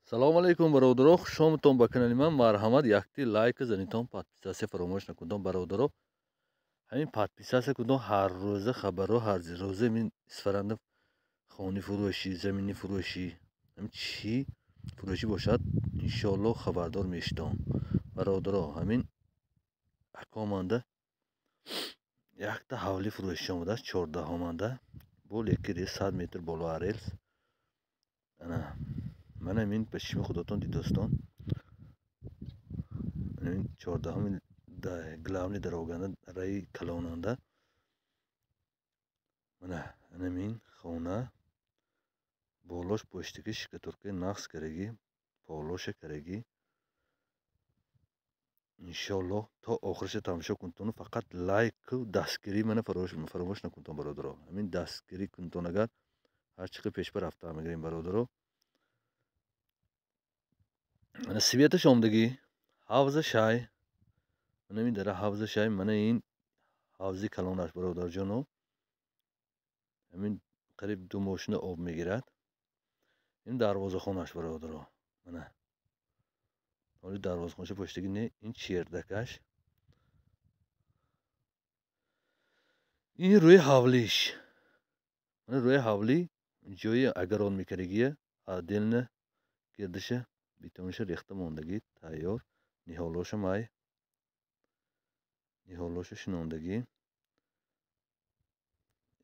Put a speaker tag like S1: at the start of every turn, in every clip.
S1: Салому алейкум, бародаро, хушомадтон ба канали ман. Марҳамат, якти лайк занитон, подписаться фаромӯш накунтон, бародаро. Ҳамин подписаться кунтон, ҳар рӯза хабарҳо, ҳар рӯза мин Исфаранда хони фурӯшӣ, замини фурӯшӣ, ҳамин чӣ фурӯшӣ бошад, иншоаллоҳ хабардор мешитон. Бародаро, ҳамин акоманда якта ҳавли фурӯшӣ омадааст, 14-оманда, бо леки рез 100 метр боло релс. Ана мана ин ба чишми худотон дидостон. Ин 14-уми главный дароганда, раи калонанда. Мана анамин хона болош поштаки штукатуркаи нақс карагӣ, полоша карагӣ. Иншоаллоҳ то охириша тамошо кунтону фақат лайку дастгирӣ мана фаромӯш накунтон, бародаро. Ҳамин дастгирӣ кунтон, агар ҳар чӣ қи пешба рафта мегирем, бародаро. Мана светаш омдагӣ, ҳавза шай, мана ин дара ҳавза шай, мана ин ҳавзи калонаш, бародарҷоно. Ҳамин қариб 2 мошина об мегирад. Ин дарвозахонаш, бародаро. Мана ҳоли дарвозахонаша поштагӣ не, ин чердакаш. Ин рӯи ҳавлиш. Мана рӯи ҳавлӣ ҷои агарон мекардагия, отдельно гирдиша бетонша рехта мондагӣ, тайёр. Ниҳолоша май, ниҳолоша шинондагӣ.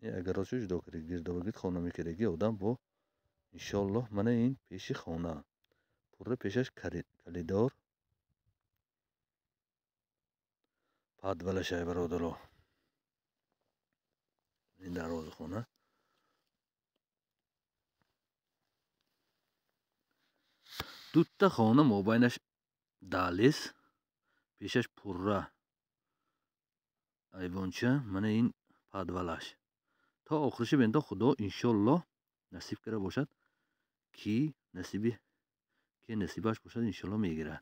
S1: Ин агаротшо ҷудо кардаги, гирдобагирд хона мекардаги одам бо иншоаллоҳ. Мана ин пеши хона, пурра пешаш калидор, подвалашай, бародаро. Ин дарвозахона. Дутта хона мобайнаш дализ, пешаш пурра айвонча. Мана ин подвалаш. То охириша бинто, Худо иншоаллоҳ насиб карда бошад, ки насиби ки насибаш бошад, иншоаллоҳ мегирад.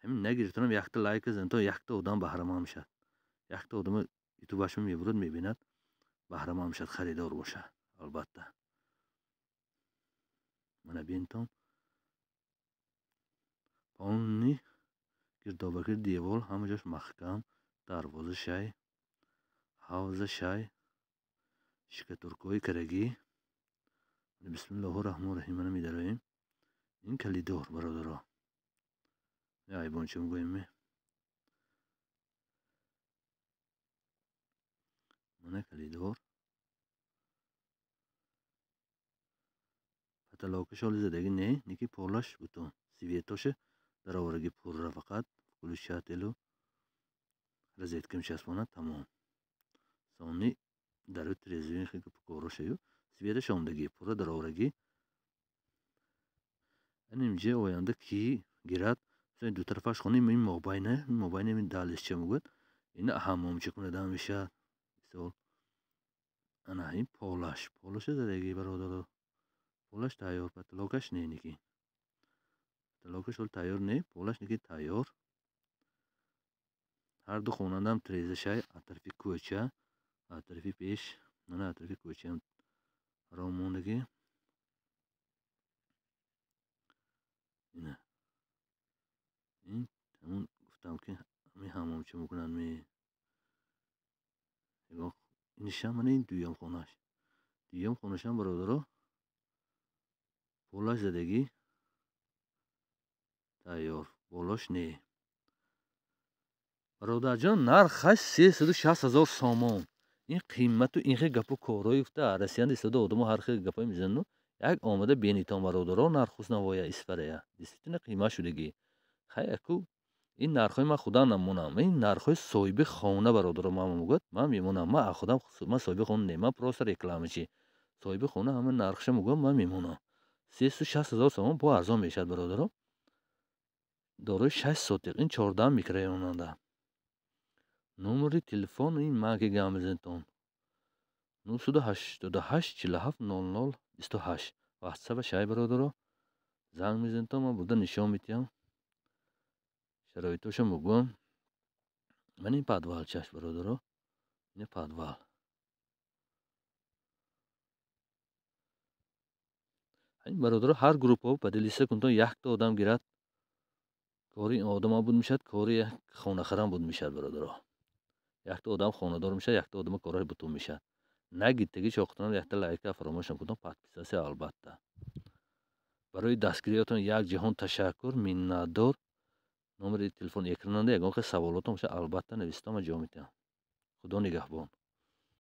S1: Ҳамин нагирифтанам якта лайк занто, якта одам баҳраманд мешавад. Якта одама ютубашро мебурад, мебинад, баҳраманд мешавад, харидор бошад, албатта. Мана бинтон полни гирдобагирд девол, ҳама ҷош маҳкам, дарвоза шай, ҳавза шай, штукатуркаҳои карагӣ. Бисмиллоҳу раҳмони раҳим. Мана медароем. Ин калидор, бародаро. Айбонча мегӯем. Мана калидор. Потолокаш ҳоли задагӣ не, неки полаш бутун. Светоша дароварагӣ пурра, фақат включателю розетка мечаспонад, тамом. Сони дару трезовин хел корошаю светаш омдагӣ, пурра дароварагӣ. Ан инҷа оянда ки гирад, ду тарафаш хона, ин мобайна, мобайна ин дализча мегӯяд. Ина ҳаммомча кунада мешавад. Мисол ана ин полаш, полаша задагӣ, бародаро. Полаш тайёр, потолокаш не, неки. Потолокаш ҳол тайёр не, полаш неки тайёр. Ҳар ду хонандам трезашай, аз тарафи кӯча, аз тарафи пеш, мана аз тарафи кӯчаам ром мондагӣ. Ина ин ҳамун гуфтам ки ҳамин ҳаммомча мекунанд ме. Инишам мана ин дуюм хонаш. Дуюм хонашам, бародаро, полаш задагӣ тайёр, болош не. Бародарҷон, нархаш 360 000 сомон. Ин қимату ин хел гапу корҳои гуфта Россиянд истода одамо ҳар хел гапҳое мезанаду. Як омада бенитон, бародаро, нархус навоя Исфарая. Действительно қимат шудагӣ. Хай аку ин нархҳои ман худам намонам. Ин нархҳои соҳиби хона, бародаро, ман мегӯяд, ман мемонам. Ман худам, ман соҳиби хона не, ман просто рекламачи. Соҳиби хона ҳама нархша мегӯям, ман мемонам. 360 000 сомон бо арзон мешавад, бародаро. Дорои 6 сотиқ, ин 14 микрорайонанда. Номери телефон ин ман ки гап мезанетон. 988 47 00 28. Ватсапа шай, бародаро. Занг мезанетон, ман бурда нишон медиҳам. Шароитоша мегӯям. Ман ин подвалчаш, бародаро. Ин подвал. Бародаро, ҳар группаҳо поделиться кунтон, якта одам гирад, кори ин одама буд мешавад, кори як хонахарам буд мешавад. Бародаро, якта одам хонадор мешавад, якта одама кораш бутун мешавад. Нагидтаги чоқутонам, якта лайка фаромӯш накунтон, подписаться албатта. Барои дастгириятон як ҷаҳон ташаккур, миннатдор. Номери телефон экрананда, ягон хел саволотон бошад, албатта нависитон, ман ҷавоб медиҳам. Худо нигаҳбон.